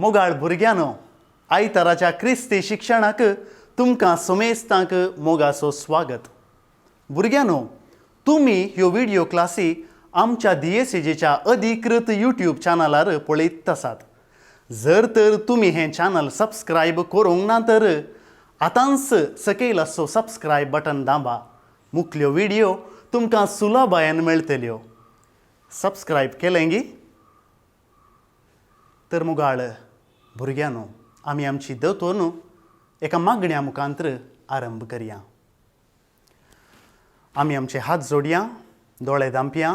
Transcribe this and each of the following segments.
मोगाळ भुरग्यांनो, आयताराच्या क्रिस्ती शिक्षणाक तुमकां समेस्तांक मोगाचो स्वागत. भुरग्यांनो, तुमी ह्यो व्हिडियो क्लासी आमच्या दियेसेजीच्या अधिकृत यूट्यूब चॅनलार पळयत आसात. जर तर तुमी हें चॅनल सबस्क्रायब करूंक ना तर आतांच सकयल आसचो सबस्क्रायब बटन दांबा. मुखल्यो व्हिडियो तुमकां सुलभायेन मेळटल्यो. सबस्क्रायब केलें गी? तर मुगाळ भुरग्यांनो, आमी आमची दोतोर एका मागण्या मुखांत्र आरंभ करया. आमी आमचे हात जोडया, दोळे दांपया.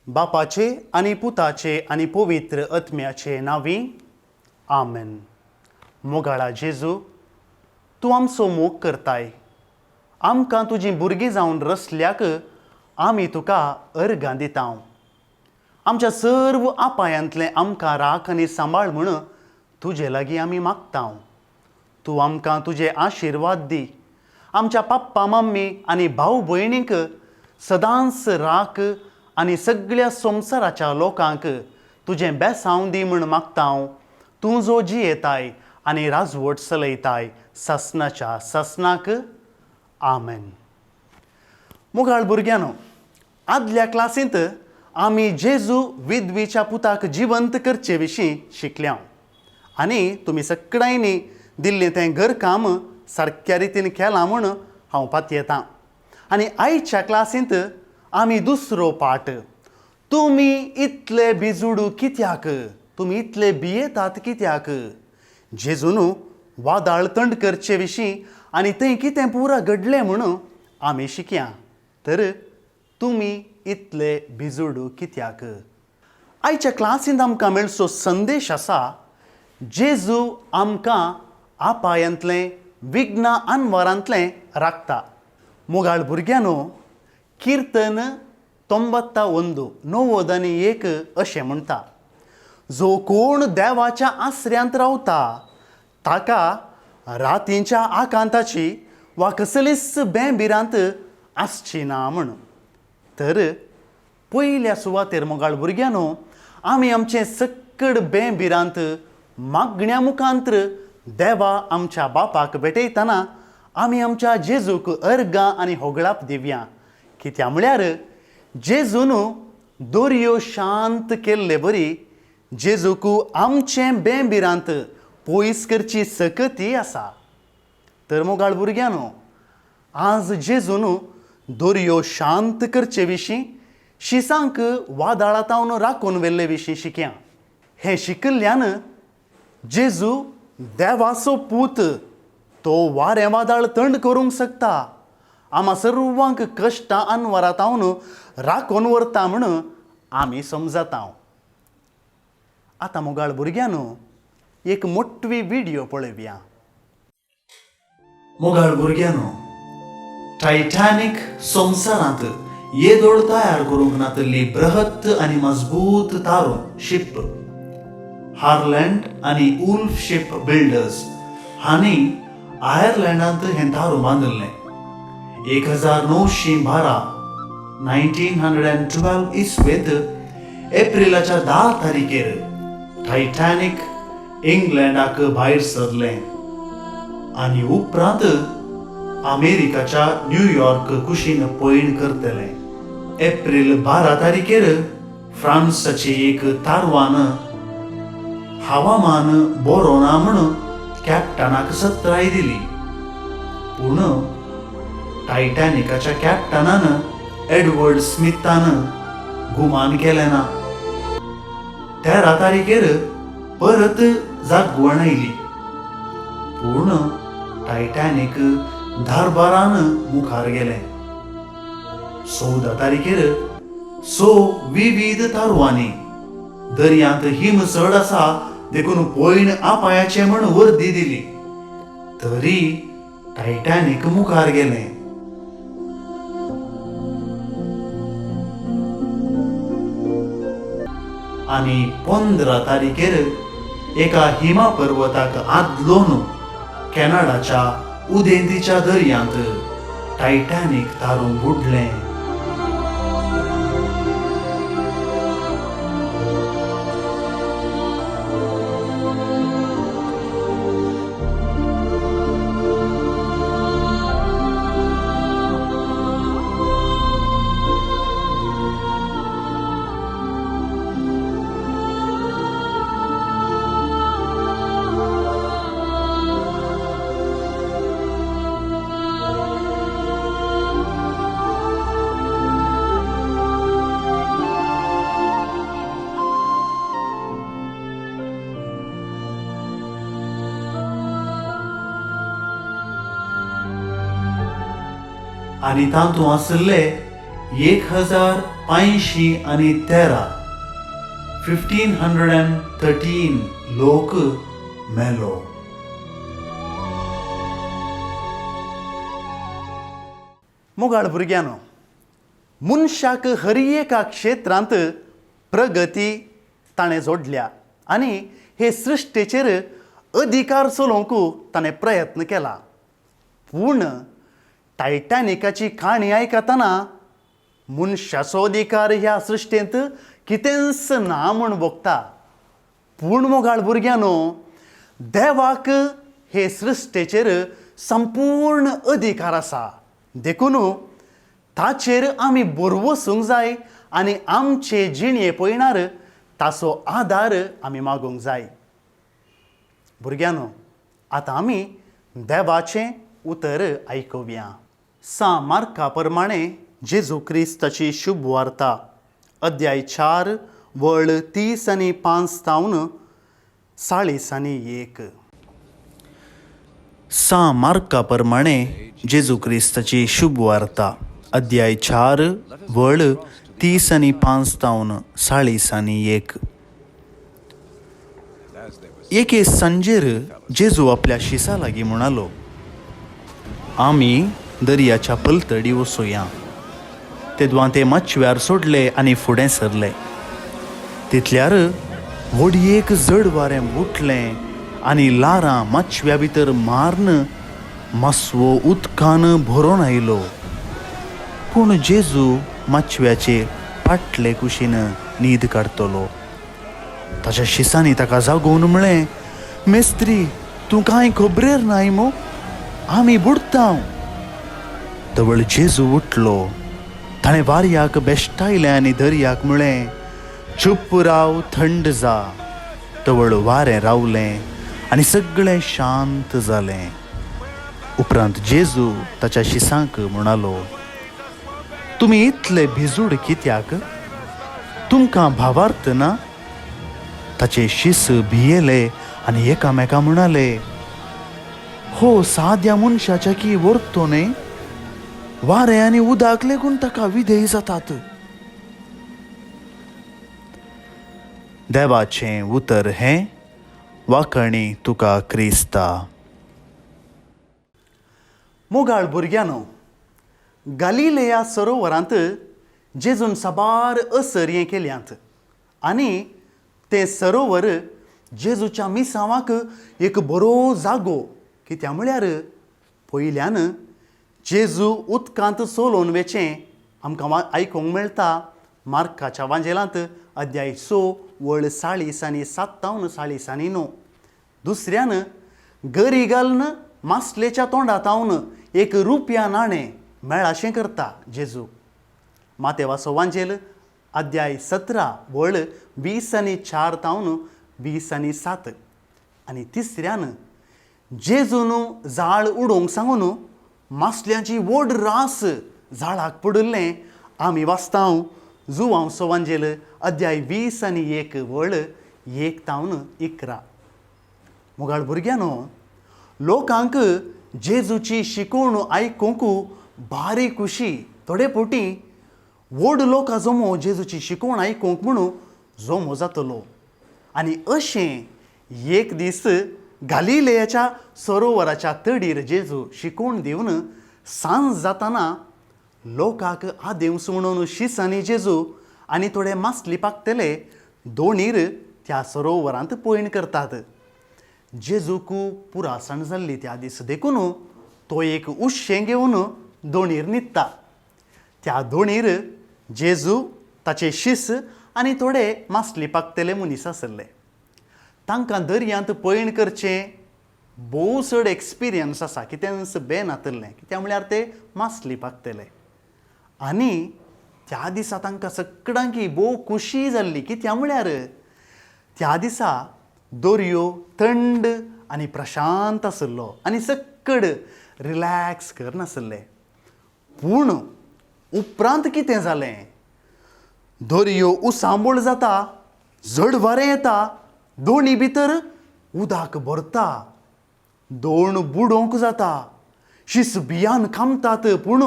बापाचे आनी पुताचे आनी पवित्र आत्म्याचे नांवी, आमेन. मोगाळा जेजू, तूं आमचो मोग करताय. आमकां तुजीं भुरगीं जावन रसल्याक आमी तुका अर्गां दिता. आमच्या सर्व आपायांतलें आमकां राख आनी सांबाळ म्हूण तुजे लागीं आमी मागता. तूं आमकां तुजे आशिर्वाद दी. आमच्या पप्पा मम्मी आनी भाव भयणींक सदांच राख आनी सगळ्या संवसाराच्या लोकांक तुजें बेसांव दी म्हूण मागता. तूं जो जियेताय आनी राजवट चलयताय सासनाच्या सासनाक, आमेन. मुगाळ भुरग्यांनो, आदल्या क्लासींत आमी जेजू विधवीच्या पुताक जिवंत करचे विशीं शिकल्या आनी तुमी सगळ्यांनी दिल्लें तें घरकाम सारक्या रितीन केलां म्हूण हांव पातयेतां. आनी आयच्या क्लासींत आमी दुसरो पाठ, तुमी इतले बिजुडू कित्याक, तुमी इतले भियेतात कित्याक, जेजून वादळ थंड करचे विशीं आनी थंय कितें पुरा घडलें म्हूण आमी शिकया. तर तुमी इतले भिजुडू कित्याक? आयच्या क्लासींत आमकां मेळचो संदेश आसा, जेजू आमकां आपायांतलें विघ्ना अनवरांतलें राखता. मोगाळ भुरग्यांनो, किर्तन 91 91 अशें म्हणटा, जो कोण देवाच्या आसऱ्यांत रावता ताका रातींच्या आकांताची वा कसलीच बेंबिरांत आसची ना म्हूण. तर पयल्या सुवातेर मोगाळ भुरग्यांनो, आमी आमचें सक्कड बेंबिरांत मागण्या मुखांत्र देवा आमच्या बापाक भेटयतना आमी आमच्या जेजूक अर्गां आनी होगळाप दिवया. कित्या म्हळ्यार जेजून दोरयो शांत केल्ले बरी जेजूक आमचें बेंबिरांत पयस करची सकती आसा. तर मोगाळ भुरग्यांनो, आज जेजून दोरयो शांत करचे विशीं, शिसांक वादळांतावन राखून व्हेल्ले विशीं शिकया. हें शिकिल्ल्यान जेजू देवाचो पूत, तो वारें वादळ थंड करूंक शकता, आमा सर्वांक कश्टां अनवरातावन राखून व्हरता म्हूण आमी समजता. आतां मोगाळ भुरग्यांनो, एक मोटवी व्हिडियो पळोवया. मोगाळ भुरग्यांनो, टायटॅनीक संवसारांत येदोळ तयार करूंक नातल्ली बृहत आनी मजबूत तारूं शिप. हार्लँड आनी उल्फ शिप बिल्डर्स हांणी आयर्लंडांत हें तारूं बांदिल्लें. 1912, 1912 इस्वेंत एप्रिलाच्या 10 तारखेर टायटॅनीक इंग्लंडाक भायर सरलें आनी उपरांत अमेरिकाच्या न्यूयॉर्क कुशीन पयण करतलें. एप्रील 12 तारखेर फ्रांसाची एक तारवान हवामान बरो ना म्हूण कॅप्टनाक सत्राय दिली, पूण टायटॅनिकाच्या कॅप्टनान एडवर्ड स्मिथान गुमान केलें ना. 13 तारखेर परत जागवण आयली, पूण टायटॅनीक धारबारान मुखार गेलें. 14 तारखेर 6 विविध तारवांनी दर्यांत हिम चड आसा देखून पयण आपायाचें म्हूण वर्दी दिली, तरी टायटॅनीक मुखार गेलें. आनी 15 तारखेर एका हिमा पर्वताक आदलोन कॅनडाच्या उदेंतीच्या दर्यांत टायटॅनीक तारूं बुडलें. आनी तातूंत आशिल्ले 1513, 1513 लोक मेलो. मोगाळ भुरग्यांनो, मनशाक हर एका क्षेत्रांत प्रगती ताणें जोडल्या आनी हे सृश्टेचेर अधिकार चलोवंक ताणें प्रयत्न केला. पूण टायटॅनिकाची काणी आयकतना मनशाचो अधिकार ह्या सृश्टेंत कितेंच ना म्हूण भोगता. पूण मोगाळ भुरग्यांनो, देवाक हे सृश्टेचेर संपूर्ण अधिकार आसा, देखून ताचेर आमी बरवसूंक जाय आनी आमचे जिणये पयणार ताचो आदार आमी मागूंक जाय. भुरग्यांनो, आतां आमी देवाचें उतर आयकुया. सा मार्का प्रमाणे जेजू क्रिस्ताची शुभ वार्ता, अध्याय 4 वळ 30 आनी 5 तावन 40 आनी 1. सा मार्का प्रमाणे जेजू क्रिस्ताची शुभ वार्ता, अध्याय 4 वळ 30 आनी 5 तावन 40 आनी 1. एके सांजेर जेजू आपल्या शिसा लागीं म्हणालो, आमी दर्याच्या पलतडी वचुया. तेदवां ते माचव्यार सोडले आनी फुडें सरले. तितल्यार व्हडयेक जड वारें उठलें आनी लारां माचव्या भितर मारून मासवो उदकान भरोन आयलो. पूण जेजू माचव्याचे फाटले कुशीन न्हीद काडटलो. ताच्या शिसांनी ताका जागोवन म्हळें, मेस्त्री, तूं कांय खबरेर नाय मू? आमी बुडटा. तवळ जेजू उठलो. ताणें वाऱ्याक बेश्टायलें आनी दर्याक म्हळें, चुप राव, थंड जा. तवळ वारें रावलें आनी सगळें शांत जालें. उपरांत जेजू ताच्या शिसांक म्हणालो, तुमी इतले भिजूड कित्याक? तुमकां भावार्थ ना? ताचे शीस भियेले आनी एकामेका म्हणाले, हो साद्या मनशाच्या की व्हरतो न्हय? वारें आनी उदक लेगून ताका विधेय जातात. देवाचें उतर हें. वाकणी तुका क्रिस्ता. मोगाळ भुरग्यांनो, गालिलेया सरोवरांत जेजून साबार असरयें केल्यात आनी तें सरोवर जेजूच्या मिसांवाक एक बरो जागो. कित्याक म्हळ्यार पयल्यान जेजू उदकांत चलोवन वेचें आमकां आयकूंक मेळटा मार्काच्या वांजेलांत अध्याय 6 वळ 40 आनी 57 40 आनी 9. दुसऱ्यान गरी घालून मासलेच्या तोंडांत एक रुपया नाणें मेळाशें करता जेजू. मातेवाचो वांजेल अध्याय 17 वळ 20 आनी 4 तावन 20 आनी 7. आनी तिसऱ्यान जेजून जाळ उडोवंक सांगून मासल्यांची व्हड रास जाळाक पडिल्लें आमी वाचतांव जुवांवचो वांजेल अध्याय 20 आनी 1 वळ 1 तावन 11. मोगाळ भुरग्यांनो, लोकांक जेजूची शिकवण आयकूंक बारी खुशी. थोडे फावटी व्हड लोकां जमो जेजूची शिकवण आयकूंक म्हणून जमो जातलो. आनी अशें एक दीस गालिलेयाच्या सरोवराच्या तडीर जेजू शिकवण दिवन सांज जाताना लोकांक आदेवस म्हणून शिसांनी जेजू आनी थोडे मासली पाकतले दोणीर त्या सरोवरांत पयण करतात. जेजूक पुरासण जाल्ली त्या दीस, देखून तो एक उश्शें घेवन दोणीर न्हिदता. त्या दोणीर जेजू, ताचे शीस आनी थोडे मासली पाकतले मनीस आसले. तांकां दर्यांत पयण करचें भोव चड एक्सपिरियन्स आसा, कितेंच बें नातलें, कित्याक म्हळ्यार ते मासली पाकतले. आनी त्या दिसा तांकां सगळ्यांकी भोव खुशी जाल्ली, कित्याक म्हळ्यार त्या दिसा दर्यो थंड आनी प्रशांत आशिल्लो आनी सक्कड रिलॅक्स करनासले. पूण उपरांत कितें जालें, दर्यो उसांबोळ जाता, जड वारें येता, दोणी भितर उदक भरता, दोण बुडोवंक जाता, शीस भियान खामतात. पूण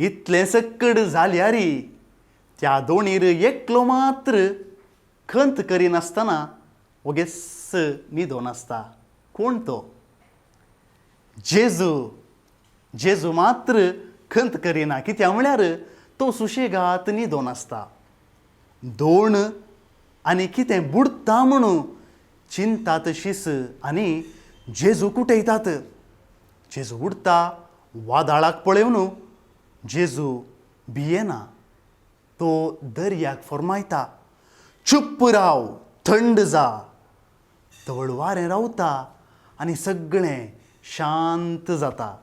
इतलें सक्कड जाल्यार त्या दोणीर एकलो मात्र खंत करिनासतना वोगेच न्हिदोन आसता. कोण तो? जेजू. जेजू मात्र खंत करिना, कित्याक म्हळ्यार तो सुशेगात न्हिदोन आसता. दोण आनी कितें बुडटा म्हणून चिंतात शीस आनी जेजू कुटयतात. जेजू उडटा वादळाक पळोवन जेजू भियेना. तो दर्याक फर्मायता, चुप्प राव, थंड जा. तवळ वारें रावता आनी सगळें शांत जाता.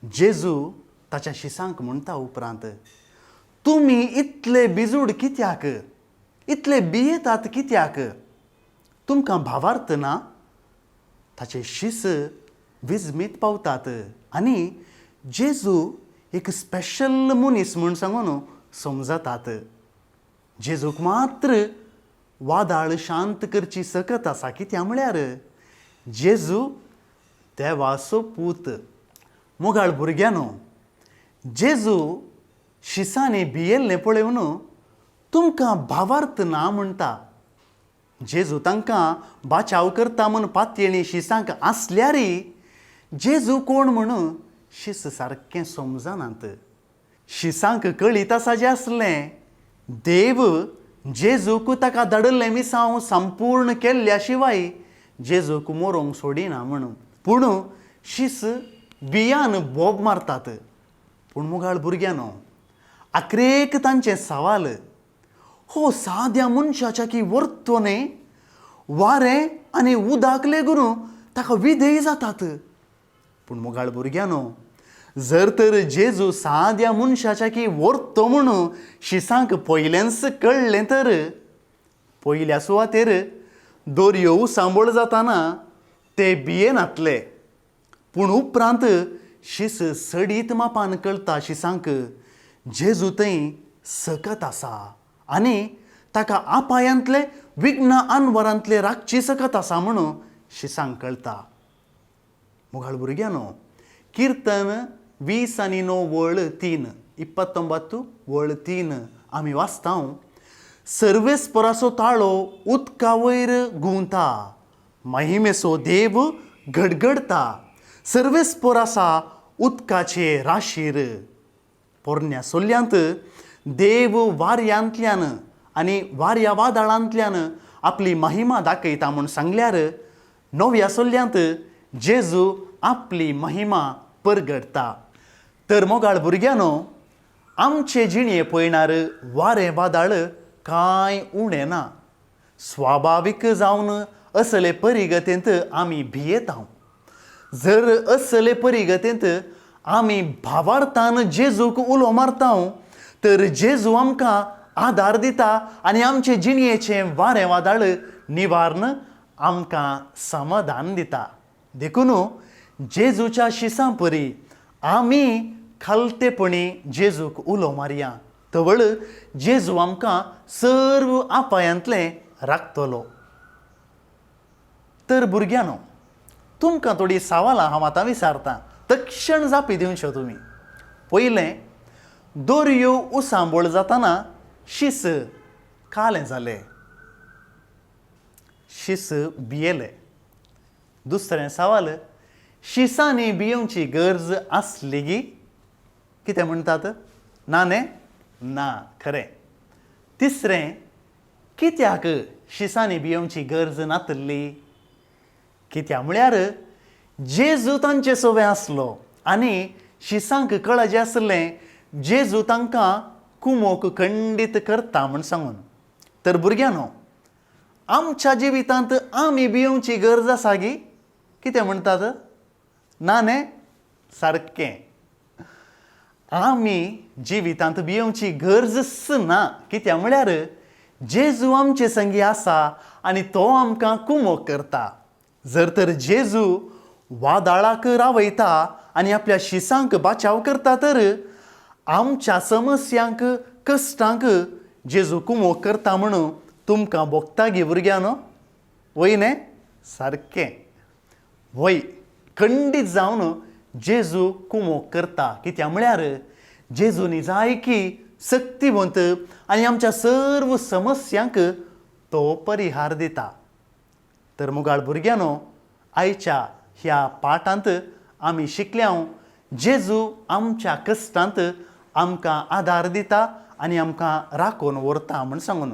जेजू ताच्या शिसांक म्हणटा उपरांत, तुमी इतले बिजूड कित्याक, इतले भियेतात कित्याक, तुमकां भावार्थ ना? ताचे शीस विजमीत पावतात आनी जेजू एक स्पेशल मनीस म्हूण सांगून समजतात. जेजूक मात्र वादळ शांत करची सकत आसा, कित्याक म्हळ्यार जेजू देवाचो पूत. मोगाळ भुरग्यांनो, जेजू शिसांनी भियेल्लें पळोवन तुमकां भावार्थ ना म्हणटा. जेजू तांकां बाचाव करता म्हूण पातयेणी शिसांक आसल्यारय जेजू कोण म्हणून शीस सारकें समजनात. शिसांक कळीत आसा जें आसलें देव जेजूक ताका धाडिल्लें मिसांव संपूर्ण केल्ल्या शिवाय जेजूक मरोंक सोडिना म्हणून. पूण शीस बियान बोब मारतात. पूण मोगाळ भुरग्यांनो, आखरेक तांचें सवाल, हो साद्या मनशाच्या की वर्तो न्हय, वारें आनी उदक लेगून ताका विधेय जातात. पूण मोगाळ भुरग्यांनो, जर तर जेजू साद्या मनशाच्या की वर्तो म्हणून शिसांक पयलेंच कळ्ळें तर पयल्या सुवातेर दोरयो उसांबळ जाताना ते भियेनातले. पूण उपरांत शीस सडीत मापान कळटा शिसांक जेजू थंय सकत आसा आनी ताका आपायांतले विघ्न अनवरांतले राखची सकत आसा म्हणून शिसांक कळटा. मोगाळ भुरग्यांनो, किर्तन 29 वळ 3, 29 वळ 3 आमी वाचता, सर्वेस्पराचो ताळो उदका वयर घुंवता, महिमेचो देव गडगडता, सर्वेस्पर आसा उदकाचे राशीर. पोरण्या सोल्यांत देव वाऱ्यांतल्यान आनी वाऱ्या वादळांतल्यान आपली महिमा दाखयता म्हूण सांगल्यार, नव्या सोल्यांत जेजू आपली महिमा परगटता. तर मोगाळ भुरग्यांनो, आमचे जिणये पयणार वारें वादळ कांय उणें ना. स्वाभावीक जावन असले परिगतेंत आमी भियेता. जर असले परिगतेंत आमी भावार्थान जेजूक उलो मारता तर जेजू आमकां आदार दिता आनी आमचे जिणयेचें वारें वादळ निवारण आमकां समाधान दिता. देखून जेजूच्या शिसां परी आमी खालतेपणी जेजूक उलो मारया, तवळ जेजू आमकां सर्व आपायांतलें राखतलो. तर भुरग्यांनो, तुमकां थोडी सवालां हांव आतां विचारतां, तक्षण जापी दिवच्यो तुमी. पयलें, दोरयो उसांबळ जाताना शीस कालें जालें? शीस भियेले. दुसरें सवाल, शिसांनी भियोवची गरज आसली गी? कितें म्हणटात? ना न्ही? ना, खरें. तिसरें, कित्याक शिसांनी भियोवची गरज नातल्ली? कित्याक म्हळ्यार जेजू तांचे सोबे आसलो आनी शिसांक कळाचें आसलें जेजू तांकां कुमोक खंडीत करता म्हूण सांगून. तर भुरग्यांनो, आमच्या जिवितांत आमी भियोवची गरज आसा गी? कितें म्हणटात? ना न्ही? सारकें, आमी जिवितांत भियोवची गरजच ना. कित्याक म्हळ्यार जेजू आमचे संगी आसा आनी तो आमकां कुमोक करता. जर तर जेजू वादळाक रावयता आनी आपल्या शिसांक बाचाव करता तर आमच्या समस्यांक कश्टांक जेजू कुमोक करता म्हणून तुमकां भोगता गी भुरग्यांनो? वय न्ही? सारकें, वय, खंडीत जावन जेजू कुमोक करता. कित्याक म्हळ्यार जेजूनी जायकी सक्तिवंत आनी आमच्या सर्व समस्यांक तो परिहार दिता. तर मुगाळ भुरग्यांनो, आयच्या ह्या पाठांत आमी शिकल्या जेजू आमच्या कश्टांत आमकां आदार दिता आनी आमकां राखून व्हरता म्हूण सांगून.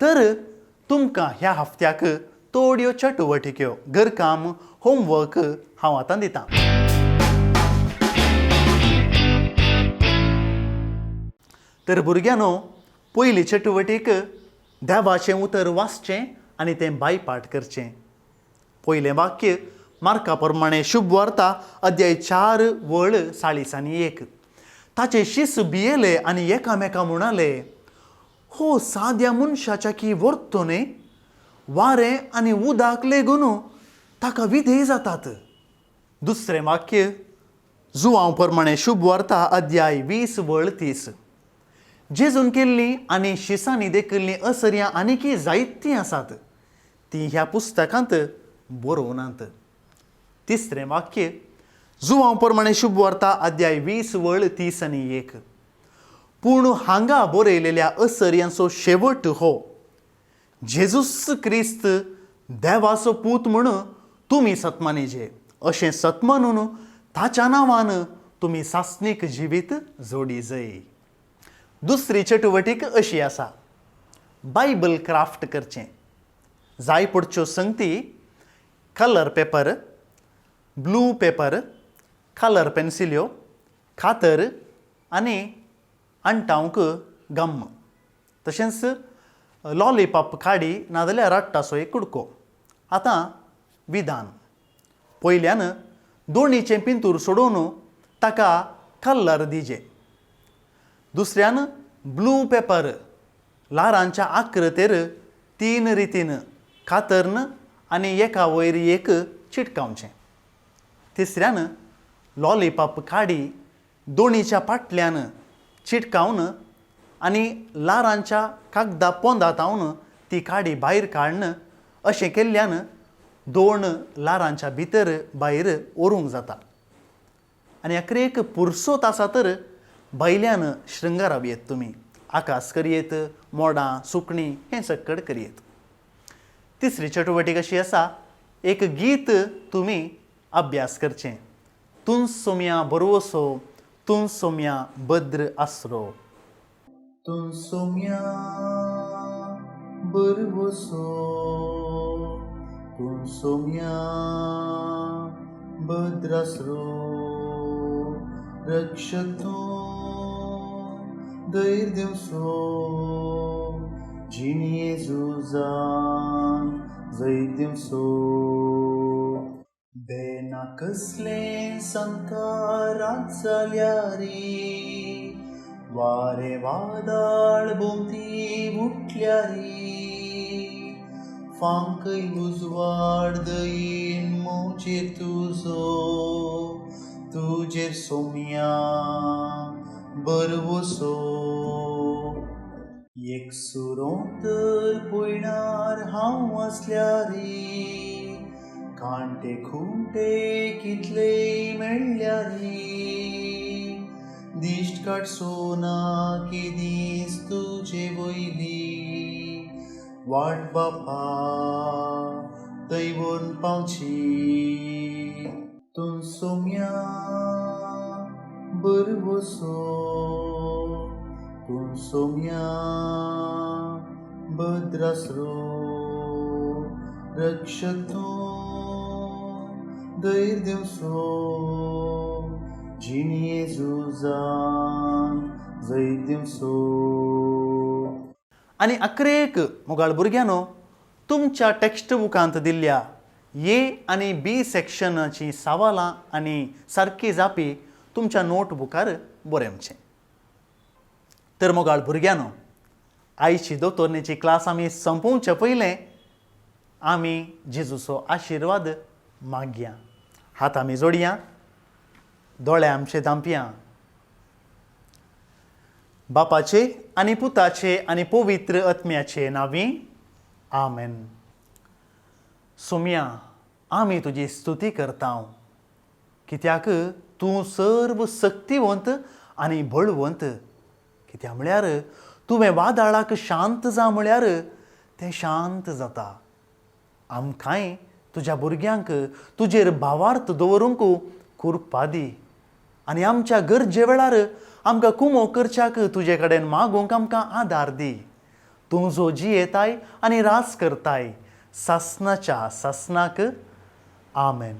तर तुमकां ह्या हफ्त्याक थोड्यो चटुवटिक्यो, घरकाम, होमवर्क हांव आतां दितां. तर भुरग्यांनो, पयली चटुवटीक देवाचें उतर वाचचें आनी तें बायपाठ करचें. पयलें वाक्य मार्का प्रमाणे शुभ वार्ता अध्याय 4 वळ 41. ताचे शीस भियेले आनी एकामेका म्हणाले, हो साद्या मनशाच्या की व्हरतो न्ही, वारें आनी उदक लेगून ताका विधेय जातात. दुसरें वाक्य जुवांव प्रमाणे शुभ वार्ता अध्याय 20 वळ 30. जेजून केल्लीं आनी शिसांनी देखिल्लीं असर्यां आनीकय जायतीं आसात, तीं ह्या पुस्तकांत बरोवनात. तिसरें वाक्य जुवांव प्रमाणे शुभ वार्ता अध्याय 20 वळ 30 आनी 1. पूण हांगा बरयलेल्या असर्यांचो शेवट हो जेजूस क्रिस्त देवाचो पूत म्हूण तुमी सतमानीजे, अशें सतमानून ताच्या नांवान तुमी सासणीक जिवीत जोडी जय. दुसरी चटुवटीक अशी आसा, बायबल क्राफ्ट करचें. जाय पडच्यो संगती colour paper, blue paper, colour पेन्सिल्यो, कातर आनी अंटावंक गम, तशेंच लॉलीपॉप काडी नाजाल्यार रट्टाचो एक कुडको. आतां विधान. पयल्यान दोणीचें पिंतूर सोडोवन ताका कलर दिजे. दुसऱ्यान ब्लू पेपर ल्हारांच्या आकृतेर 3 रितीन कातरन आनी एका वयर एक चिटकावचें. तिसऱ्यान लॉलीपॉप काडी दोणीच्या फाटल्यान चिटकावन आनी ल्हारांच्या कागदा पोंदा ती काडी भायर काडून अशें केल्ल्यान 2 ल्हारांच्या भितर भायर व्हरूंक जाता. आनी अकरेक पुरसोत आसा तर भायल्यान शृंगाराव येत तुमी, आकास करयेत, मोडां, सुकणीं हें सक्कड करयेत. तिसरी चटुवटीक अशी आसा, एक गीत तुमी अभ्यास करचें. तूं सोम्या बरवसो, तूं सोम्या भद्र आसरो. तूं सोम्या बरवसो, तूं सोम्या भद्र आसरो, रक्षक तूं धैर्य दिवसो, जिणये झुजान जैत दिवसो. बेना कसलें संकारात जाल्यारी, वारें वादळ भोंवती उठल्यारी, फांकय उजवाड दयीन मोजेर तुजो, तुजेर सोम्या बरवसो. एक सुरो तर पयणार हांव आसल्यारी, कांटे खुंटे कितले मेळ्ळ्यारी, दिश्ट काडचो ना की दीस तुजे वयली, वाट बापा थंय व्हरून पावची. तूं सोम्या बरवसो, तूं सोम्या भद्र आसरो, रक्षक तूं धैर्य दिवसो, जिणये झुजान जैत दिवसो. आनी अकरेक मोगाळ भुरग्यांनो, तुमच्या टॅक्स्ट बुकांत दिल्ल्या ए आनी बी सेक्शनाची सवालां आनी सारकी जापी तुमच्या नोटबुकार बरोवचें. तर मोगाळ भुरग्यांनो, आयची दोतोरणीची क्लास आमी संपोवचे पयलें आमी जेजूचो आशिर्वाद मागया. हात आमी जोडया, दोळे आमचे धांपया. बापाचे आनी पुताचे आनी पवित्र आत्म्याचे नांवी आमेन. सोम्या, आमी तुजी स्तुती करता, कित्याक तूं सर्व सक्तिवंत आनी बळवंत. कित्या म्हळ्यार तुवें वादळाक शांत जा म्हळ्यार तें शांत जाता. आमकांय तुज्या भुरग्यांक तुजेर भावार्थ दवरूंक कुरपा दी आनी आमच्या गरजे वेळार आमकां कुमो करच्याक तुजे कडेन मागूंक आमकां आदार दी. तूं जो जियेताय आनी राज करताय सासणाच्या सासणाक. आमेन.